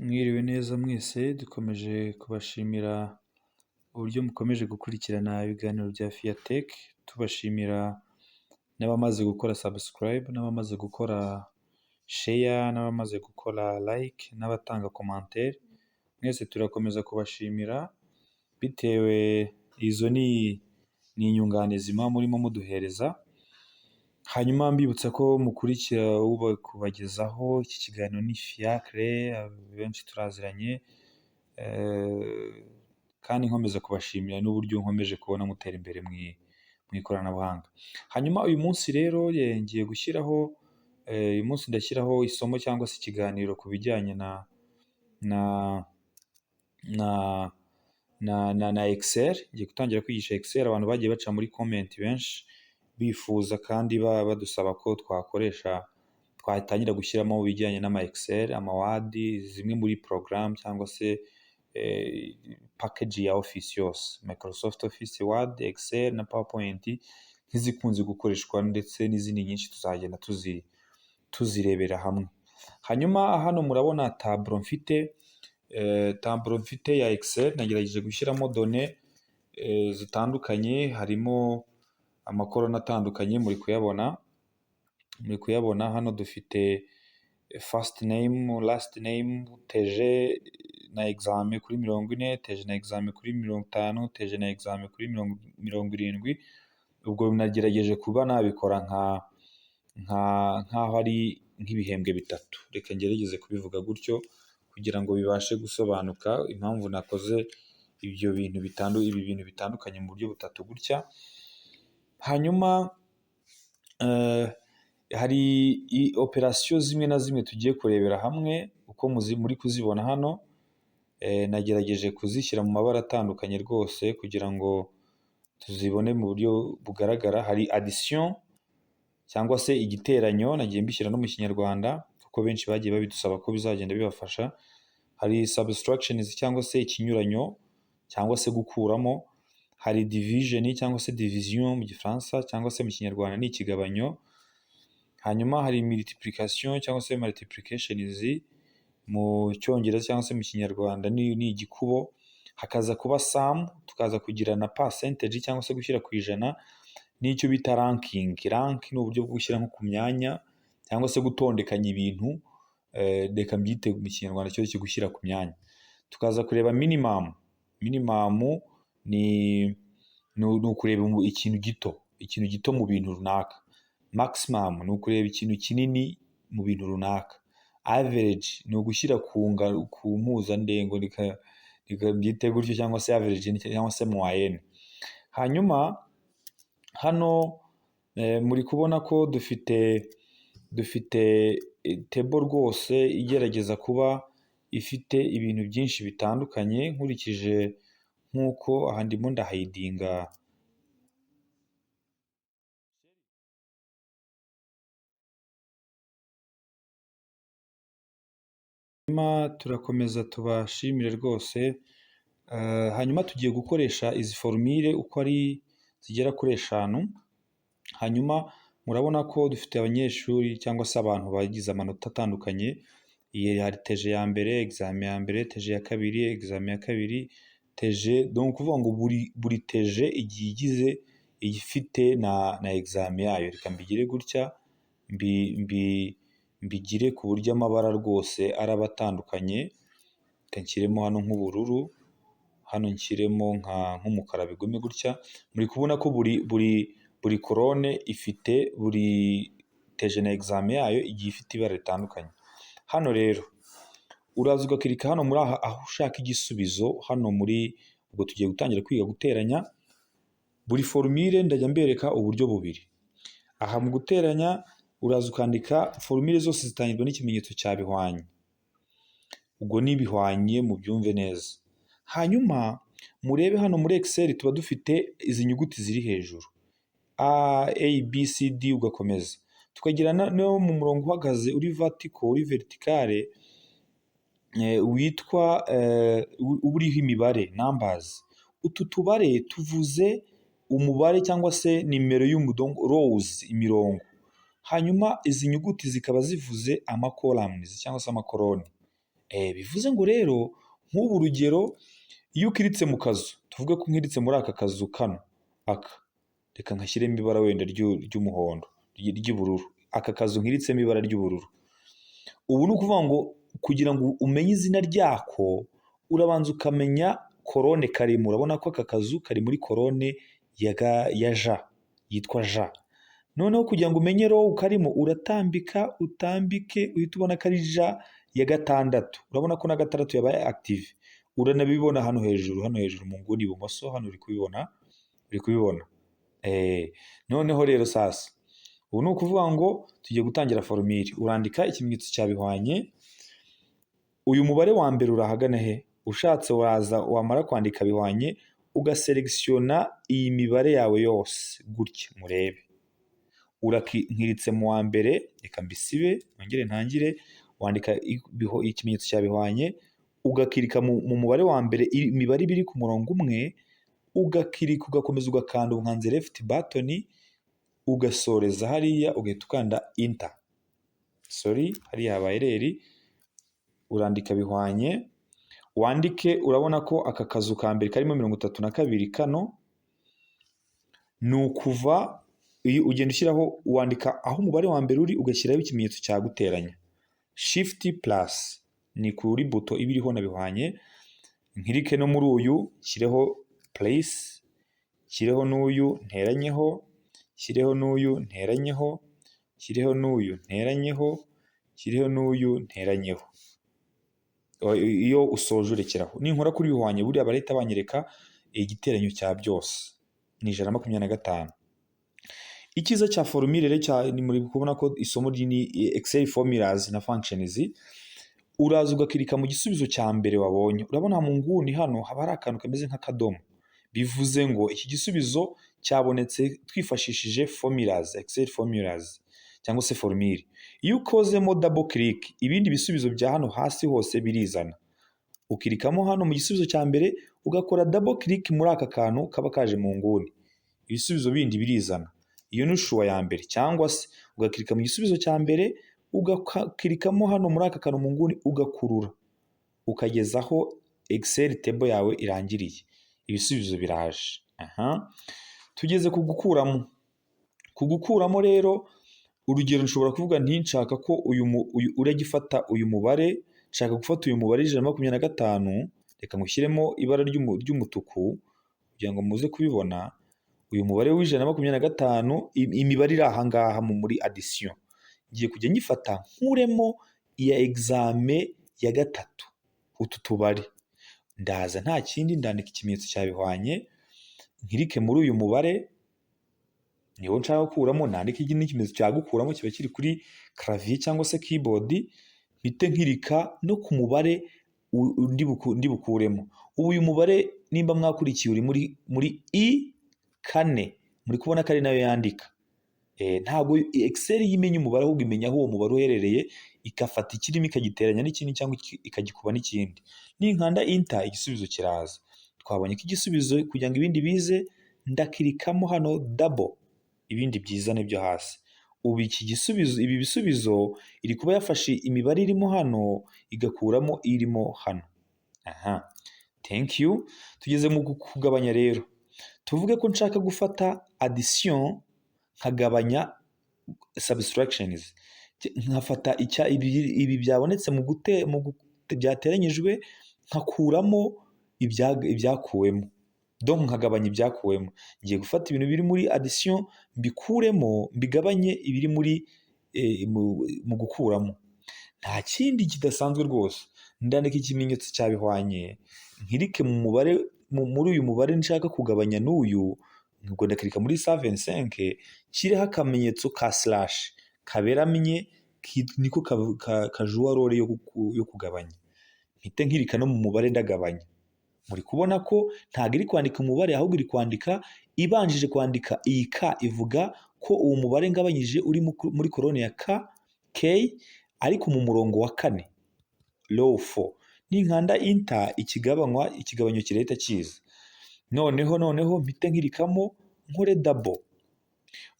Mwiriwe neza mwese, dukomeje kubashimira uburyo mukomeje gukurikirana ibiganiro bya Fiatech, tubashimira n'abamaze gukora subscribe n'abamaze gukora share n'abamaze gukora like n'abatanga commentaire, mwese turakomeza kubashimira bitewe izo ni inyunganizi muba murimo muduhereza. Hanyuma mbibutsa ko mukurikira kubagezaho iki kiganiro ni Fiacre, benshi turaziranye, kandi nkomeza kubashimira n'uburyo nkomeje kubona mutera imbere mu ikoranabuhanga. Hanyuma uyu munsi rero ngiye gushyiraho, uyu munsi ndashyiraho isomo cyangwa se ikiganiro ku bijyanye na Excel. Ngiye gutangira kwigisha Excel, abantu bagiye baca muri comment benshi bifuza kandi badusaba ko twakoresha, twatangira gushyiramo ibijyanye n'ama Excel, ama Word, zimwe muri porogaramu cyangwa se package ya Office yose, Microsoft Office, Word, Excel na PowerPoint nk'izikunze gukoreshwa ndetse n'izindi nyinshi tuzagenda tuzirebera hamwe. Hanyuma hano murabona tableau mfite, tableau mfite ya Excel, nagerageje gushyiramo données zitandukanye, harimo amakoroni atandukanye, muri kuyabona, muri kuyabona. Hano dufite first name, last name, TG na examen kuri 40, TG na examen kuri 50, TG na examen kuri 70. Ubwo nagerageje kuba nabikora nk'aho ari nk'ibihembwe bitatu, reka ngerageze kubivuga gutyo kugira ngo bibashe gusobanuka impamvu nakoze ibyo bintu, ibi bintu bitandukanye mu buryo butatu gutya. Hanyuma hari opération zimwe na zimwe tugiye kurebera hamwe uko muri kuzibona hano, nagerageje kuzishyira mu mabara atandukanye rwose kugira ngo tuzibone mu buryo bugaragara. Hari addition cyangwa se igiteranyo, nagiye mbishyira no mu Kinyarwanda kuko benshi bagiye babidusaba ko bizagenda bibafasha. Hari subtraction cyangwa se ikinyuranyo cyangwa se gukuramo, hari division cyangwa se division mu Gifaransa cyangwa se mu Kinyarwanda ni ikigabanyo, hanyuma hari multiplication cyangwa se multiplications mu Cyongereza cyangwa se mu Kinyarwanda ni igikubo, hakaza kuba sum, tukaza kugira na percentage cyangwa se gushyira ku ijana, n'icyo bita ranking. Rank ni uburyo bwo gushyira nko ku myanya cyangwa se gutondekanya ibintu, reka mbyite mu Kinyarwanda cyo gushyira ku myanya. Tukaza kureba minimum. Minimum ni ukureba ikintu gito, ikintu gito mu bintu runaka. Maximum ni ukureba ikintu kinini mu bintu runaka. Average ni ugushyira ku mpuzandengo, reka mbyite gutyo, cyangwa se average cyangwa se moyenne. Hanyuma hano muri kubona ko dufite table rwose igerageza kuba ifite ibintu byinshi bitandukanye, nkurikije nk'uko aha ndimo ndahidinga. Hanyuma turakomeza tubashimire rwose, hanyuma tugiye gukoresha izi formule uko ari zigera kuri eshanu. Hanyuma murabona ko dufite abanyeshuri cyangwa se abantu bagize amanota atandukanye, iyi hari TG ya mbere, examen ya mbere, TG ya kabiri, examen ya kabiri, TG, ni ukuvuga ngo buri TG igiye igize ifite na examen yayo. Reka mbigire gutya, mbigire ku buryo amabara rwose araba atandukanye, reka nshyiremo hano nk'ubururu, hano nshyiremo nk'umukara, bigume gutya. Muri kubona ko buri colonne ifite buri TG na examen yayo igiye ifite ibara ritandukanye. Hano rero uraza ugakirika hano muri aha aho ushaka igisubizo, hano muri ubwo tugiye gutangira kwiga guteranya. Buri formule ndajya mbereka uburyo bubiri. Aha mu guteranya uraza ukandika formule zose zitangirwa n'ikimenyetso cya bihwanye, ubwo ni bihwanye mubyumve neza. Hanyuma murebe hano muri Excel tuba dufite izi nyuguti ziri hejuru A, A, B, C, D ugakomeza, tukagira no mu murongo uhagaze uri vertical, uri verticale, witwa uba uriho imibare, numbers. Utu tubare tuvuze umubare cyangwa se nimero y'umudongo, rows, imirongo. Hanyuma izi nyuguti zikaba zivuze ama columns cyangwa se amakoroni. Bivuze ngo rero, nk'ubu urugero, iyo ukiritse mu kazu, tuvuge ko nkiritse muri aka kazu kano, aka, reka nkashyiremo ibara wenda ry'umuhondo, ry'ubururu, aka kazu nkiritsemo ibara ry'ubururu. Ubu ni ukuvuga ngo kugira ngo umenye izina ryako, urabanza ukamenya colonne karimo. Urabona ko aka kazu kari muri colonne ya J, yitwa J. Noneho kugira ngo umenye row karimo, uratambika, utambike, uhita ubona ko ari J ya gatandatu. Urabona ko na gatandatu yabaye active. Uranabibona hano hejuru, hano hejuru mu nguni ibumoso, hano uri kubibona, uri kubibona. Noneho rero sasa, ubu ni ukuvuga ngo tugiye gutangira formule. Urandika ikimenyetso cya bihwanye, uyu mubare wa mbere urahagana he? Ushatse waza wamara kwandika bihwanye, ugaselectionna iyi mibare yawe yose gutya, murebe. Nkiritse mu wa mbere, reka mbisibe nongere ntangire. Wandika ikimenyetso cya bihwanye, ugakirika mu mubare wa mbere, imibare iba iri ku murongo umwe, ugakirika, ugakomeza ugakanda nkanze left button, ugasoreza hariya, ugahita ukanda enter. Sorry, hariya habaye error. Urandika bihwanye, wandike, urabona ko aka kazu ka mbere karimo 32. Kano ni ukuva iyo ugenda ushyiraho, wandika aho umubare wa mbere uri, ugashyiraho ikimenyetso cya guteranya, shift plus, ni kuri buto iba iriho na bihwanye. Nkirike no muri uyu, nshyireho plus, nshyireho n'uyu nteranyeho, nshyireho n'uyu nteranyeho, nshyireho n'uyu nteranyeho, nshyireho n'uyu nteranyeho. Iyo usoje urekeraho. Ninkora kuri bihwanye, buriya barahita banyereka igiteranyo cya byose ni 125. Icyiza cya formule rero cya ni muri kubona ko isomo ni Excel formulas na functions. Uraza ugakirika mu gisubizo cya mbere wabonye. Urabona mu nguni hano haba hari akantu kameze nk'akadomo, bivuze ngo iki gisubizo cyabonetse twifashishije formulas, Excel formulas cyangwa se formule. Iyo ukozemo double click, ibindi bisubizo bya hano hasi hose birizana. Ukirikamo hano mu gisubizo cya mbere, ugakora double click muri aka kantu kaba kaje mu nguni, ibisubizo bindi birizana. Iyo ni choix ya mbere. Cyangwa se ugakirika mu gisubizo cya mbere, ugakirikamo hano muri aka kantu mu nguni, ugakurura ukageza aho Excel table yawe irangiriye, ibisubizo biraje. Aha tugeze ku gukuramo. Ku gukuramo rero, urugero, nshobora kuvuga nti nshaka ko uyu urajya ufata uyu mubare, nshaka gufata uyu mubare 125. Reka ngushyiremo ibara ry'umutuku kugira ngo muze kubibona. Uyu mubare w'125, imibare iri aha ngaha muri addition, ngiye kujya nyifata nkuremo iya examen ya gatatu. Utu tubare, ndaza, nta kindi, ndandika ikimenyetso cya bihwanye, nkirike muri uyu mubare niwo nshaka gukuramo, nandike n'ikimenyetso cya gukuramo kiba kiri kuri clavier cyangwa se keyboard, mpite nkirika no ku mubare ndi bukuremo. Ubu uyu mubare, nimba mwakurikiye, uri muri I kane. Muri kubona ko ari nayo yandika. Ntabwo Excel yo imenya umubare, ahubwo imenya aho uwo mubare uherereye, igafata ikirimo ikagiteranya n'ikindi cyangwa ikagikuba n'ikindi. Ninkanda enter, igisubizo kiraza. Twabonye ko igisubizo, kugira ngo ibindi bize, ndakirikamo hano double, ibindi byizane byo hasi. Ubu iki gisubizo, ibi bisubizo, iri kuba yafashe imibare irimo hano, igakuramo irimo hano. Aha, thank you. Tugeze mu kugabanya rero. Tuvuge ko nshaka gufata addition nkagabanya subtractions, nkafata ibi byabonetse mu byateranyijwe, nkakuramo ibyakuwemo, donc nkagabanya ibyakuwemo. Ngiye gufata ibintu biri muri addition mbikuremo, mbigabanye ibiri muri mu gukuramo. Nta kindi kidasanzwe rwose, ndandika ikimenyetso cyabihwanye, nkirike mu mubare, muri uyu mubare nshaka kugabanya n'uyu, ubwo ndakirika muri 125, nshyireho akamenyetso ka slash kaberamye, niko kajuwa role yo kugabanya. Mpite nkirika no mu mubare ndagabanya. Muri kubona ko ntabwo iri kwandika umubare, ahubwo iri kwandika, ibanjije kwandika iyi K, ivuga ko uwo mubare ngabanyije uri muri colonne ya K, ariko mu murongo wa kane, row 4. Ninkanda enter, ikigabanywa, ikigabanyo kirahita kiza. Noneho mpite nkirikamo, nkore double.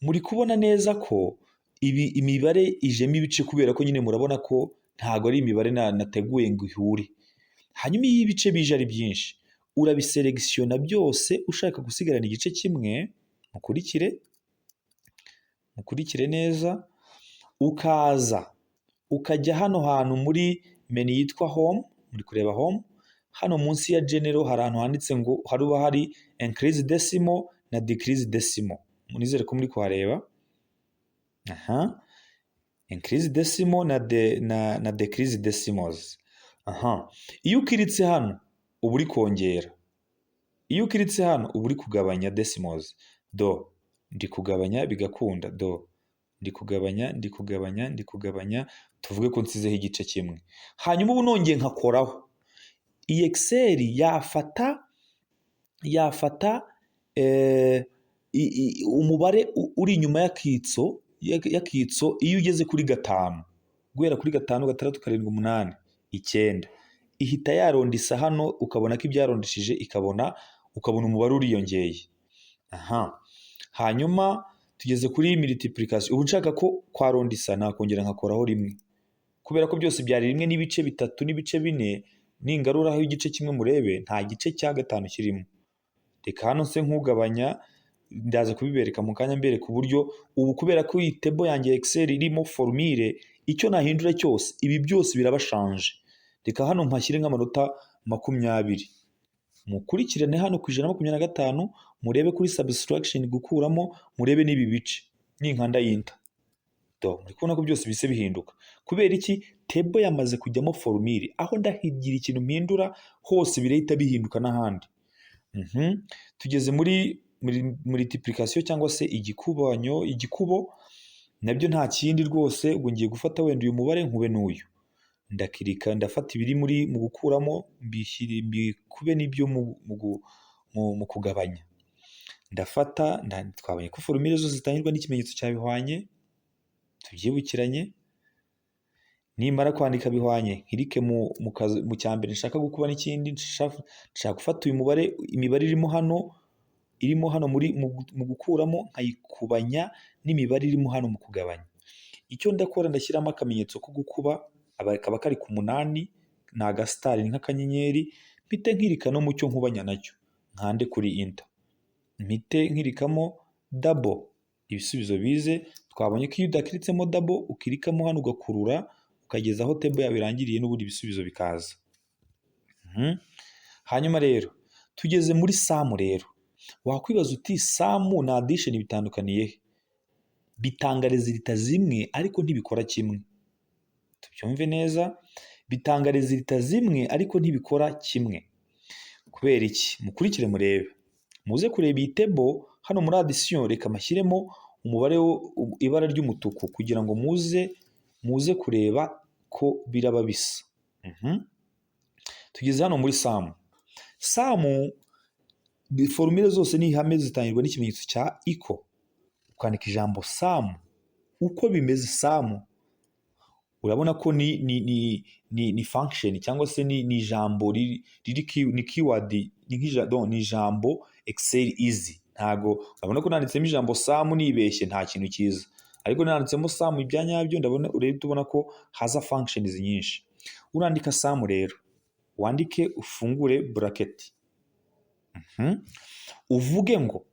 Muri kubona neza ko ibi imibare ijemo ibice, kubera ko nyine murabona ko Ntabwo ari imibare nateguye ngo ihure. Hanyuma iyo ibice bije ari byinshi, urabiselectionna byose ushaka gusigarana igice kimwe. Mukurikire, mukurikire neza. Ukaza ukajya hano hantu muri menu yitwa Home. Muri kureba Home hano munsi ya General, hari ahantu handitse ngo haruba hari Increase Decimal na Decrease Decimal. Munizere ko muri kuhareba. Aha, Increase Decimal na Decrease Decimals. Aha, iyo uclickitse hano uba uri kongera, iyo uclickitse hano uba uri kugabanya decimals. Do, ndi kugabanya bigakunda. Do, ndi kugabanya, ndi kugabanya, ndi kugabanya. Tuvuge ko nsizeho igice kimwe. Hanyuma ubu nongeye nkakoraho, iyi Excel yafata umubare uri inyuma y'akitso. Iyo ugeze kuri gatanu, guhera kuri gatanu, gatandatu, karindwi, umunani, icyenda, ihita yarondisa hano, ukabona ko ibyarondishije ikabona, ukabona umubare uriyongeye. Aha, hanyuma tugeze kuri multiplication. Ubu nshaka ko kwarondisa, nakongera nkakoraho rimwe, kubera ko byose byari rimwe n'ibice bitatu n'ibice bine. Ningaruraho igice kimwe, murebe, nta gice cya gatanu kirimo. Reka hano nse nkugabanya, ndaza kubibereka mu kanya, mbereka uburyo ubu, kubera ko iyi table yanjye ya Excel irimo formule, icyo nahindura cyose ibi byose biraba changé. Reka hano mpashyire nk'amanota 20. Mukurikirane hano ku 125, murebe kuri subtraction, gukuramo, murebe n'ibi bice. Ninkanda Enter, do, muri kubona ko byose bise bihinduka. Kubera iki? Table yamaze kujyamo formule, aho ndahigira ikintu mpindura hose birahita bihinduka n'ahandi. Tugeze muri multiplication cyangwa se igikubanyo, igikubo. Nabyo nta kindi rwose. Ubwo ngiye gufata wenda uyu mubare nkube n'uyu, ndaclicka, ndafata ibiri muri mu gukuramo mbishyire mbikube n'ibyo mu kugabanya. Ndafata, twabonye ko formule zose zitangirwa n'ikimenyetso cya bihwanye, tubyibukiranye. Nimara kwandika bihwanye, nclicke mu cya mbere nshaka gukuba n'ikindi. Nshaka gufata uyu mubare, imibare irimo hano muri mu gukuramo, nkayikubanya n'imibare irimo hano mu kugabanya. Icyo ndakora, ndashyiramo akamenyetso ko gukuba, kaba kari ku munani, ni agastar, ni nk'akanyenyeri. Mpite nclicka no mu cyo nkubanya nacyo, nkande kuri Enter, mpite nclickamo double, ibisubizo bize. Twabonye ko iyo udaclickitsemo double, uclickamo hano ugakurura ukageza aho table yawe irangiriye, n'ubundi ibisubizo bikaza. Hanyuma rero tugeze muri sum. Rero wakwibaza uti: "Sum na addition bitandukaniye he?" Bitanga résultat zimwe ariko ntibikora kimwe. Tubyumve neza, bitanga résultat zimwe ariko ntibikora kimwe. Kubera iki? Mukurikire murebe, muze kureba iyi table hano muri addition. Reka mashyiremo umubare, ibara ry'umutuku, kugira ngo muze kureba ko biraba bisa. Tugeze hano muri sum. Sum, formule zose ni ihame, zitangirwa n'ikimenyetso cya equal, ukandika ijambo sum uko bimeze. Sum urabona ko ni function cyangwa se ni ijambo riri ni keyword, ni ijambo Excel izi. Ntago urabona ko nanditsemo ijambo sum nibeshye, nta kintu cyiza, ariko nanditsemo sum ibya nyabyo, ndabona urahita ubona ko haza functions nyinshi. Urandika sum rero, wandike, ufungure bracket, uvuge ngo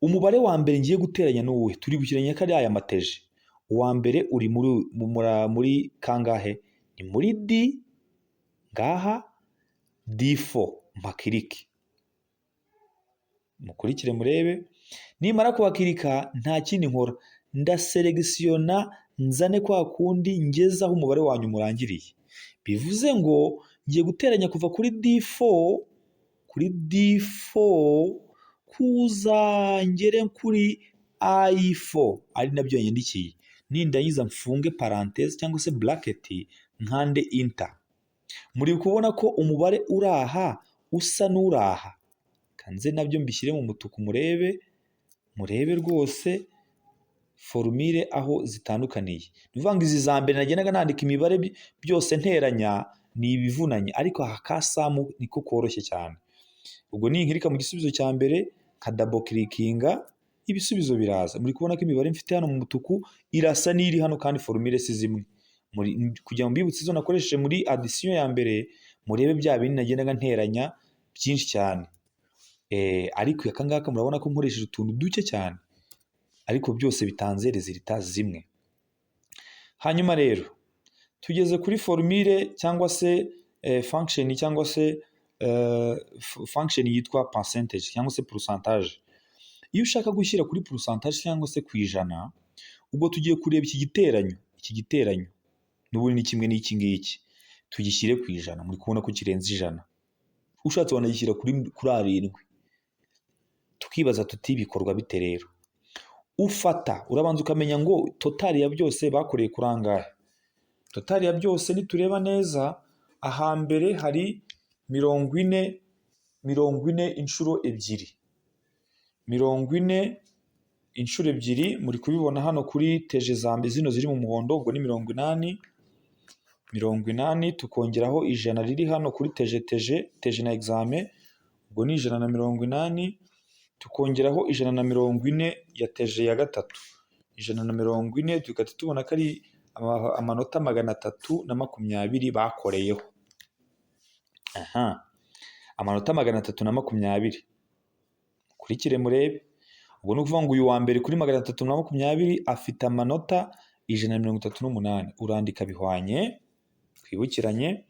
umubare wa mbere ngiye guteranya ni uwuhe? Turibukiranye ko ari aya mateje. Uwa mbere uri muri kangahe? Ni muri D ngaha, D4, mpaclicke. Mukurikire murebe. Nimara kuhaclicka, nta kindi nkora, ndaselectionna, nzane kwa kundi ngeze aho umubare wanyu murangiriye. Bivuze ngo ngiye guteranya kuva kuri D4, kuri D4 kuza ngere kuri I4, ari nabyo yanyandikiye. Nindangiza mfunge parenthèse cyangwa se bracket, nkande Enter. Muri kubona ko umubare uri aha usa n'uraha. Kanze nabyo mbishyire mu mutuku, murebe, murebe rwose formule aho zitandukaniye. Ni ukuvuga ngo izi za mbere nagendaga nandika imibare byose nteranya, ni ibivunanye, ariko aka ka sum niko koroshye cyane. Ubwo ninclicka mu gisubizo cya mbere, nka double clickinga, ibisubizo biraza. Muri kubona ko imibare mfite hano mu mutuku irasa n'iri hano, kandi formule si zimwe. Kugira ngo mbibutse izo nakoresheje muri addition ya mbere, murebe bya bindi nagendaga nteranya byinshi cyane. Ariko aka ngaka murabona ko nkoresheje utuntu duke cyane, ariko byose bitanze résultat zimwe. Hanyuma rero tugeze kuri formule cyangwa se function cyangwa se function yitwa percentage cyangwa se pourcentage. Iyo ushaka gushyira kuri pourcentage cyangwa se ku ijana, ubwo tugiye kureba iki giteranyo. Iki giteranyo n'ubundi ni kimwe n'iki ngiki, tugishyire ku ijana. Muri kubona ko kirenze 100, ushatse wanagishyira kuri 7. Tukibaza tuti bikorwa bite rero? Ufata, urabanza ukamenya ngo total ya byose bakoreye kuri angahe. Total ya byose nitureba neza, ahambere hari 40, 40 inshuro ebyiri, 40 inshuro ebyiri. Muri kubibona hano kuri teje za mbere zino ziri mu muhondo, ubwo ni 80, 80, tukongeraho 100 riri hano kuri teje na examen, ubwo ni 180, tukongeraho 140 ya teje ya gatatu, 140, tugahita tubona ko ari amanota 320 bakoreyeho. Aha amanota 320, mukurikire murebe. Ubwo ni ukuvuga ngo uyu wa mbere kuri 320 afite amanota 138. Urandika bihwanye, twibukiranye,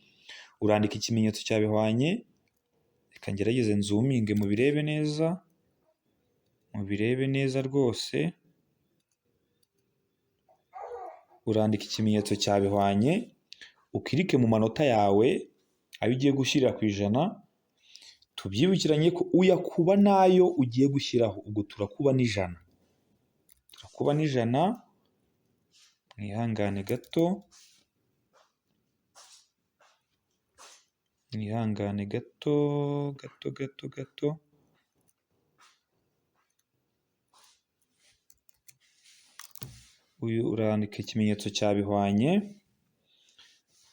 urandika ikimenyetso cya bihwanye. Reka ngerageze nzoominge mubirebe neza, mubirebe neza rwose. Urandika ikimenyetso cya bihwanye, ukirike mu manota yawe ayo ugiye gushyira ku ijana. Tubyibukiranye ko uyakuba n'ayo ugiye gushyiraho, ubwo turakuba n'ijana, turakuba n'ijana. Mwihangane gato, mwihangane gato gato gato gato. Uyu urandika ikimenyetso cya bihwanye,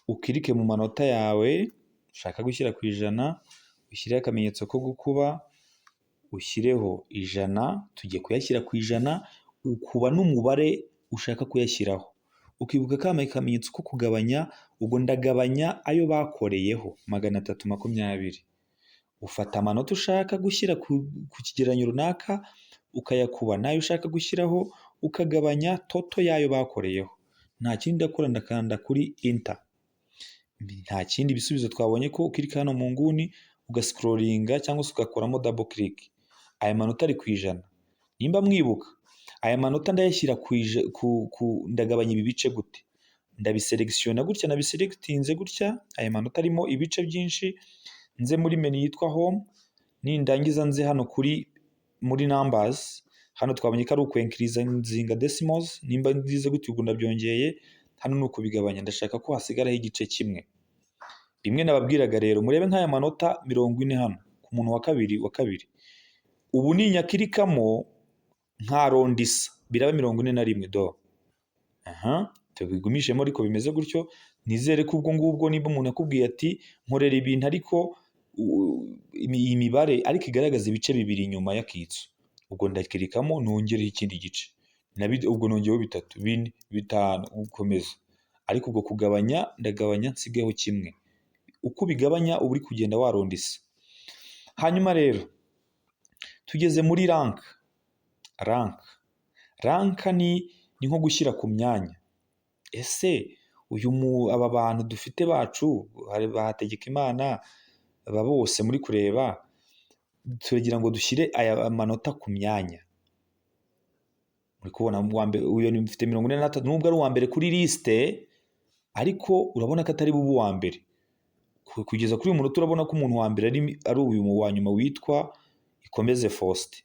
ukirike mu manota yawe ushaka gushyira ku ijana, ushyireho akamenyetso ko gukuba, ushyireho 100, tugiye kuyashyira ku ijana, ukuba n'umubare ushaka kuyashyiraho. Ukibuka ka kamenyetso ko kugabanya, ubwo ndagabanya ayo bakoreyeho 320. Ufata amanota ushaka gushyira ku kigereranyo runaka, ukayakuba n'ayo ushaka gushyiraho, ukagabanya total y'ayo bakoreyeho. Nta kindi ndakora, ndakanda kuri enter. Nta kindi, ibisubizo twabonye ko ukirika hano mu nguni ugascrollinga cyangwa se ugakoramo double click. Aya manota ari ku ijana. Nimba mwibuka, aya manota ndayashyira ku ndagabanya ibi bice gute? Ndabiselectiona gutya, nabiselectinze gutya, aya manota arimo ibice byinshi, nze muri menu yitwa home, nindangiza nze hano kuri muri numbers. Hano twabonye ko ari ukwenkirizinga decimals, nimba nzize gutya ubwo ndabyongeye, hano ni ukubigabanya, ndashaka ko hasigaraho igice kimwe. Bimwe nababwiraga rero, murebe nk'aya manota 40 hano ku muntu wa kabiri, ubu ninyakirikamo nkarondisa biraba 41 do. Aha tubigumishemo ariko bimeze gutyo. Nizere ko ubwo ngubwo nimba umuntu akubwiye ati nkorera ibintu ariko iyi mibare ariko igaragaza ibice bibiri inyuma y'akitso, ubwo ndakirikamo nongereho ikindi gice, ubwo nongeyeho 3, 4, 5, gukomeza. Ariko ubwo kugabanya ndagabanya nsigeho kimwe. Uko ubigabanya uba uri kugenda warondisa. Hanyuma rero tugeze muri rank. Rank, rank ni nko gushyira ku myanya. Ese uyu aba bantu dufite bacu ba Hategekimana, aba bose muri kureba, turagira ngo dushyire aya manota ku myanya. Muri kubona uyu mfite 43, nubwo ari uwa mbere kuri liste, ariko urabona ko atari bube uwa mbere. Kugeza kuri uyu munota urabona ko umuntu wa mbere ari uyu wa nyuma witwa Ikomeze Faustin.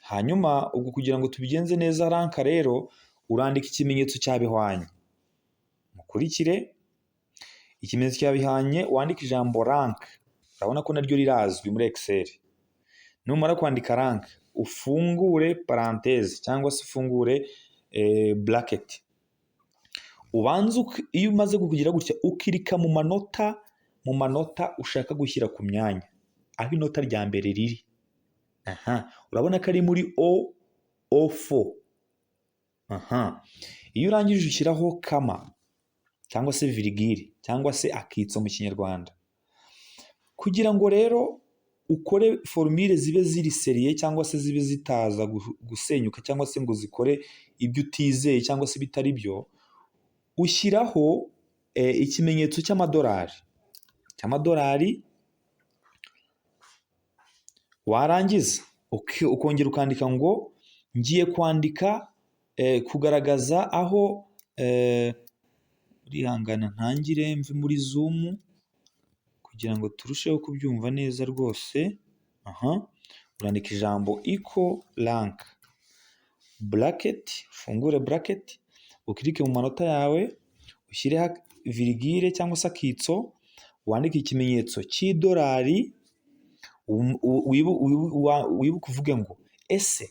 Hanyuma ubwo kugira ngo tubigenze neza rank rero, urandika ikimenyetso cya bihwanye. Mukurikire, ikimenyetso cya bihwanye, wandike ijambo rank. Urabona ko naryo rirazwi muri Excel. Numara kwandika rank, ufungure parenthèse cyangwa se ufungure bracket. Ubanze iyo umaze kugira gutya ukirika mu manota ushaka gushyira ku myanya, aho inota rya mbere riri. Aha, urabona ko ari muri O, O4. Aha, iyo urangije ushyiraho comma. cyangwa se virgule, cyangwa se akitso mu Kinyarwanda. Kugira ngo rero ukore formule zibe ziri sérieux, cyangwa se zibe zitaza gusenyuka, cyangwa se ngo zikore ibyo utizeye cyangwa se bitari byo, ushyiraho ikimenyetso cy'amadolari, warangiza ukongera ukandika ngo ngiye kwandika kugaragaza aho. Urihangana ntangire mve muri Zoom kugira ngo turusheho kubyumva neza rwose. Aha urandika ijambo equal rank, bracket, ufungure bracket, ukirike mu manota yawe, ushyireho virgule cyangwa se akitso, wandike ikimenyetso cy'idolari, wibuke uvuge ngo ese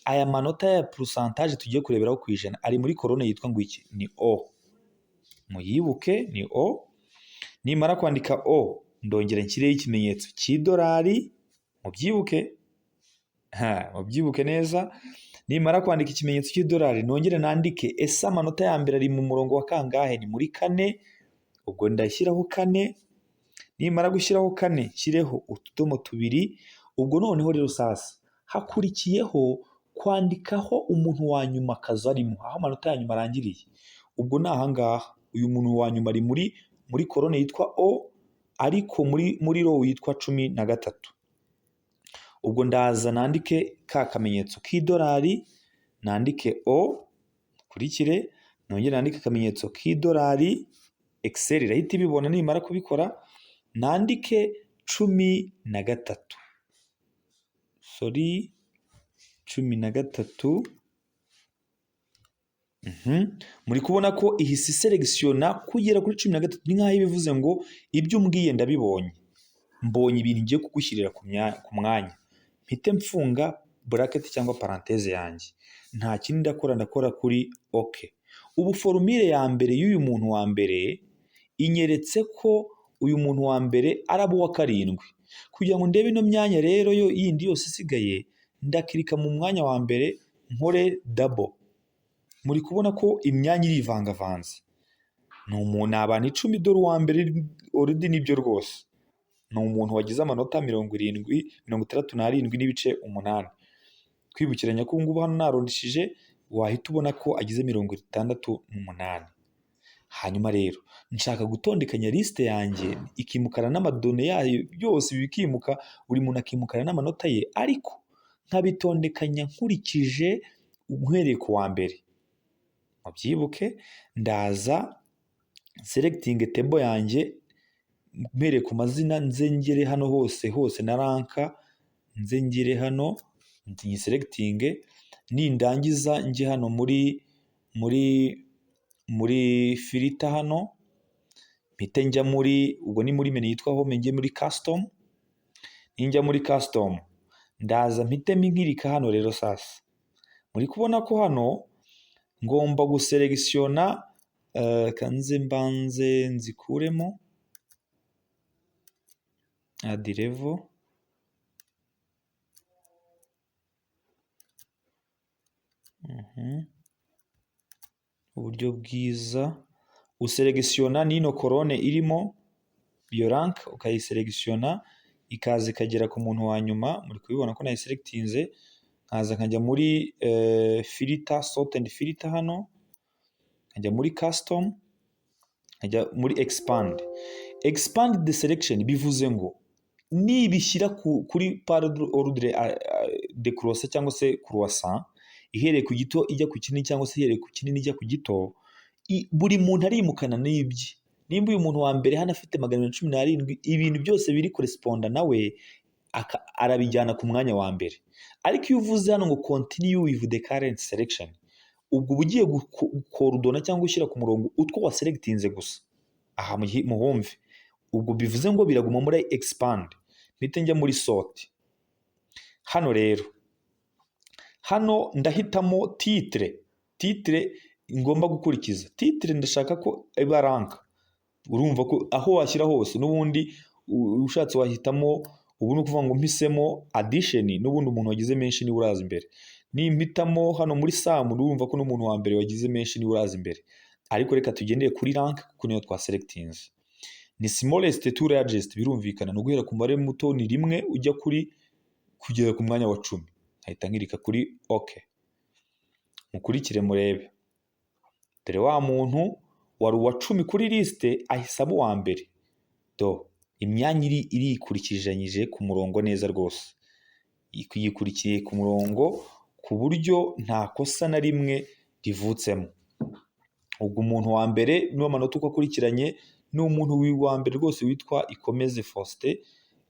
aya manota ya pourcentage tugiye kureberaho ku ijana ari muri colonne yitwa ngo iki? Ni O. Muyibuke, ni O. Nimara kwandika O, ndongera nshyireho ikimenyetso cy'idolari. Mubyibuke, mubyibuke neza. Nimara kwandika ikimenyetso cy'idolari, nongere nandike ese amanota ya mbere ari mu murongo wa kangahe? Ni muri kane, ubwo ndashyiraho kane. Nimara gushyiraho kane, nshyireho utudomo tubiri. Ubwo noneho rero sasa hakurikiyeho kwandikaho umuntu wa nyuma akazu arimo, aho amanota ya nyuma arangiriye. Ubwo ni ahangaha, uyu muntu wa nyuma ari muri colonne yitwa O, ariko muri row yitwa 13. Ubwo ndaza nandike ka kamenyetso k'idolari, nandike O, kurikire, nongere nandike akamenyetso k'idolari. Excel irahita ibibona. Nimara kubikora, nandike 13, sorry, 13. Muri kubona ko ihise iselectionna kugera kuri 13. Ni nk'aho ibivuze ngo ibyo umbwiye ndabibonye, mbonye ibintu ngiye kugushyirira ku mwanya. Mpite mfunga bracket cyangwa parenthèse yanjye. Nta kindi ndakora, ndakora kuri OK. Ubu formule ya mbere y'uyu muntu wa mbere inyeretse ko uyu muntu wa mbere araba uwa karindwi. Kugira ngo ndebe ino myanya rero yo yindi yose isigaye, ndakirika mu mwanya wa mbere, nkore double. Muri kubona ko imyanya irivangavanze. Ni umuntu, ni abantu 10. Dore uwa mbere already, nibyo rwose, ni umuntu wagize amanota 70, 67.8. Twibukiranya ko ubu ngubu hano narundishije, wahita ubona ko agize 68. Hanyuma rero nshaka gutondekanya liste yanjye ikimukana n'ama données yayo byose, bikimuka, buri muntu akimukana n'amanota ye, ariko nkabitondekanya nkurikije uhereye ku wa mbere. Mubyibuke, ndaza selecting table yanjye mpereye ku mazina, nze ngere hano hose hose na rank, nze ngere hano nyiselectinge. Nindangiza njye hano muri filter hano, mpite njya muri, ubwo ni muri menu yitwa Home, njye muri Custom. Ninjya muri Custom, ndaza mpitemo nkirika hano. Rero sasa muri kubona ko hano ngomba guselectionna. Kanze mbanze nzikuremo add level. Uburyo bwiza uselectionna n'ino colonne irimo iyo rank, ukayiselectionna ikaza ikagera ku muntu wa nyuma. Muri kubibona ko nayiselectinze, nkaza nkajya muri filter, sort and filter hano, nkajya muri Custom, nkajya muri Expand. Expand the selection bivuze ngo nibishyira kuri par ordre décroissant cyangwa se croissant, ihereye ku gito ijya ku kinini cyangwa se ihereye ku kinini ijya ku gito, buri muntu arimukana n'ibye. Nimba uyu muntu wa mbere hano afite 217, ibintu byose biri corresponda nawe arabijyana ku mwanya wa mbere. Ariko iyo uvuze hano ngo continue with the current selection, ubwo uba ugiye gucoordonna cyangwa gushyira ku murongo utwo waselectinze gusa. Aha muhumve, ubwo bivuze ngo biraguma muri Expand. Mpite njya muri Sort hano. Rero hano ndahitamo titre ngomba gukurikiza. Titre ndashaka ko iba rank. Urumva ko aho washyira hose n'ubundi ushatse wahitamo. Ubu ni ukuvuga ngo mpisemo addition, n'ubundi umuntu wagize menshi niwe uraza imbere. Nimpitamo hano muri sum, urumva ko n'umuntu wa mbere wagize menshi niwe uraza imbere. Ariko reka tugendere kuri rank kuko niyo twaselectinze. Ni smallest to largest, birumvikana ni uguhera ku mubare muto, ni 1, ujya kuri kugera ku mwanya wa 10. Nkahita nclicka kuri OK. Mukurikire murebe, dore wa muntu wari uwa 10 kuri liste ahise aba uwa mbere. Do imyanya iri irikurikiranyije ku murongo neza rwose, yikurikiye ku murongo ku buryo nta kosa na rimwe rivutsemo. Ubwo umuntu wa mbere n'amanota uko akurikiranye ni umuntu wa mbere rwose witwa Ikomeze Faustin,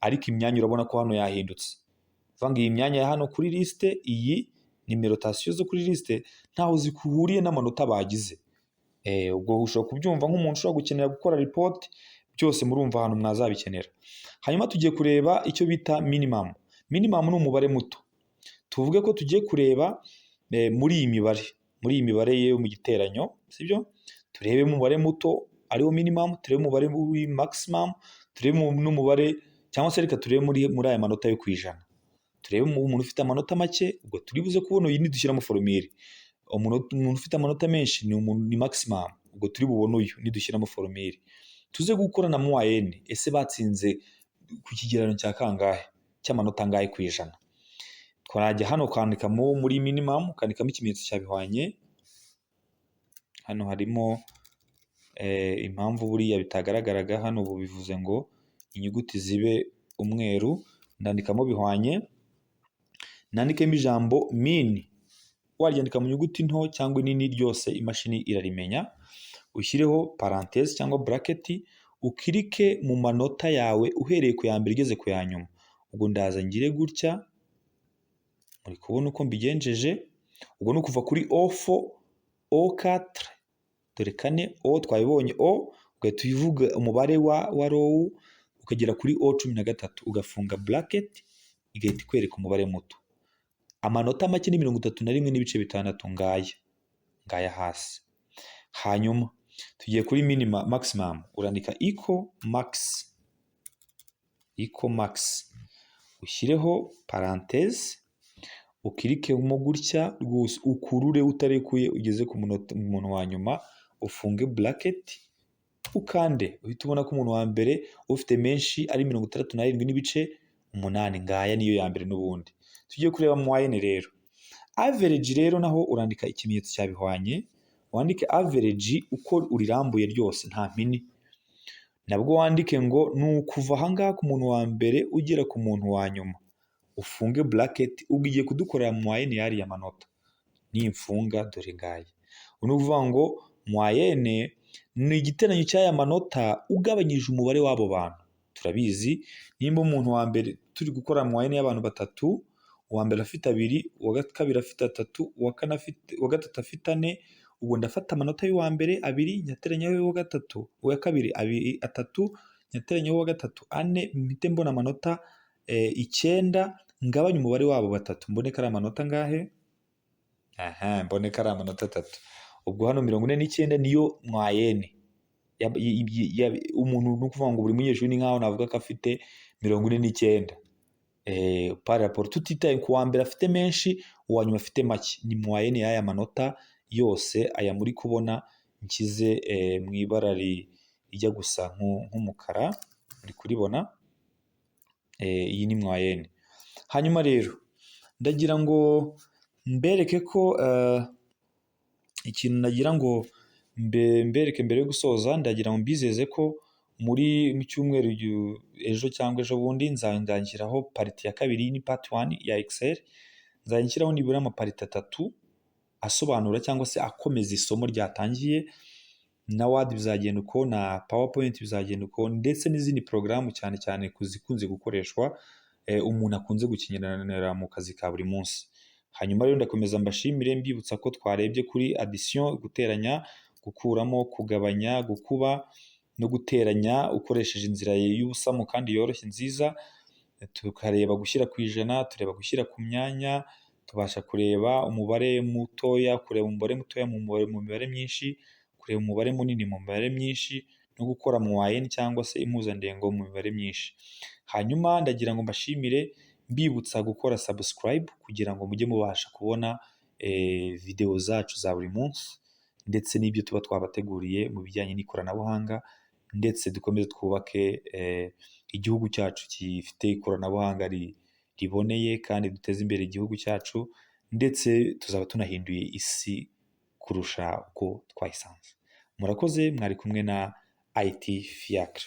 ariko imyanya urabona ko hano yahindutse. Uvuga ngo iyi myanya ya hano kuri liste, iyi numérotation zo kuri liste ntaho zihuriye n'amanota bagize. Ubwo ushobora kubyumva nk'umuntu ushobora gukenera gukora report, byose murumva ahantu mwazabikenera. Hanyuma tugiye kureba icyo bita minimum. Minimum ni umubare muto. Tuvuge ko tugiye kureba muri iyi mibare yo mu giteranyo, sibyo? Turebe umubare muto ariwo minimum, turebe umubare maximum, turebe n'umubare, cyangwa se reka turebe muri aya manota yo ku ijana. Turebe umuntu ufite amanota make, ubwo turi buze kubona uyu nidushyiramo formule. Umuntu ufite amanota menshi ni umuntu ni maximum, ubwo turi bubone uyu nidushyiramo formule. Tuze gukora na moyenne, ese batsinze ku kigereranyo cya kangahe, cy'amanota angahe ku ijana? Twajya hano ukandikamo muri minimum, ukandikamo ikimenyetso cya bihwanye. Hano harimo impamvu buriya bitagaragaraga hano, ubu bivuze ngo inyuguti zibe umweru. Ndandikamo bihwanye, nandikemo ijambo min, waryandika mu nyuguti nto cyangwa inini ryose imashini irarimenya. Ushyireho parenthèse cyangwa bracket, uclicke mu manota yawe uhereye ku ya mbere ugeze ku ya nyuma. Ubwo ndaza ngire gutya, muri kubona uko mbigenjeje. Ubwo ni ukuva kuri O4, O4, dore kane, O twabibonye, O ugahita uvuga umubare wa row, ukagera kuri O13, ugafunga bracket, igahita ikwereka umubare muto. Amanota make ni 31.6, ngaya ngaya hasi. Hanyuma tugiye kuri minimum, maximum, urandika equal max, equal max, ushyireho parenthèse, uclickemo gutya rwose, ukurure utarekuye ugeze ku muntu wa nyuma, ufunge bracket, ukande, uhita ubona ko umuntu wa mbere ufite menshi ari 67.8, ngaya niyo ya mbere n'ubundi. Tugiye kureba moyenne rero. Average rero naho urandika ikimenyetso cya bihwanye, wandike average uko urirambuye ryose nta mpine. Nabwo wandike ngo ni ukuva aha ngaha ku muntu wa mbere ugera ku muntu wa nyuma, ufunge bracket. Ubwo igiye kudukorera moyenne y'ariya manota. Nimfunga, dore ngaya. Ni ukuvuga ngo moyenne ni igiteranyo cy'aya manota ugabanyije umubare w'abo bantu. Turabizi, nimba umuntu wa mbere turi gukora moyenne y'abantu batatu, uwa mbere afite 2, uwa kabiri afite 3, uwa kane afite, uwa gatatu afite 4, ubwo ndafata amanota y'uwa mbere 2 nyateranyaho y'uwa gatatu, uwa kabiri 2, 3 nyateranyaho uwa gatatu 4, mpite mbona amanota 9, ngabanye umubare wabo batatu, mbone ko ari amanota angahe? Aha, mbone ko ari amanota 3. Ubwo hano 49 niyo moyenne umuntu. Ni ukuvuga ngo buri munyeshuri ni nkaho navuga ko afite 49 par rapport, tutitaye ku wa mbere afite menshi, uwa nyuma afite make. Ni moyenne y'aya manota yose aya muri kubona nshyize mu ibara rijya gusa nk'umukara, muri kuribona. Iyi ni moyenne. Hanyuma rero ndagira ngo mbereke ko ikintu nagira ngo mbereke mbere yo gusoza, ndagira ngo mbizeze ko mu cyumweru ejo cyangwa ejo bundi nzashyiraho part ya kabiri, ni part one ya Excel. Nzajya nshyiraho nibura amaparts atatu asobanura cyangwa se akomeza isomo ryatangiye. Na Word bizagenda uko, na PowerPoint bizagenda uko, ndetse n'izindi porogaramu, cyane cyane ku zikunze gukoreshwa, umuntu akunze gukenera mu kazi ka buri munsi. Hanyuma rero ndakomeza mbashimire, mbibutsa ko twarebye kuri addition, guteranya, gukuramo, kugabanya, gukuba no guteranya ukoresheje inzira y'ubusamo kandi yoroshye nziza, tukareba gushyira ku ijana, tureba gushyira ku myanya, tubasha kureba umubare mutoya, kureba umubare mutoya mu mibare myinshi, kureba umubare munini mu mibare myinshi, no gukora moyenne cyangwa se impuzandengo mu mibare myinshi. Hanyuma ndagira ngo mbashimire, mbibutsa gukora subscribe kugira ngo mujye mubasha kubona videwo zacu za buri munsi. ndetse n'ibyo tuba twabateguriye mu bijyanye n'ikoranabuhanga, ndetse dukomeze twubake igihugu cyacu gifite ikoranabuhanga riboneye kandi duteze imbere igihugu cyacu, ndetse tuzaba tunahinduye isi kurusha uko twayisanze. Murakoze, mwari kumwe na IT Fiacre.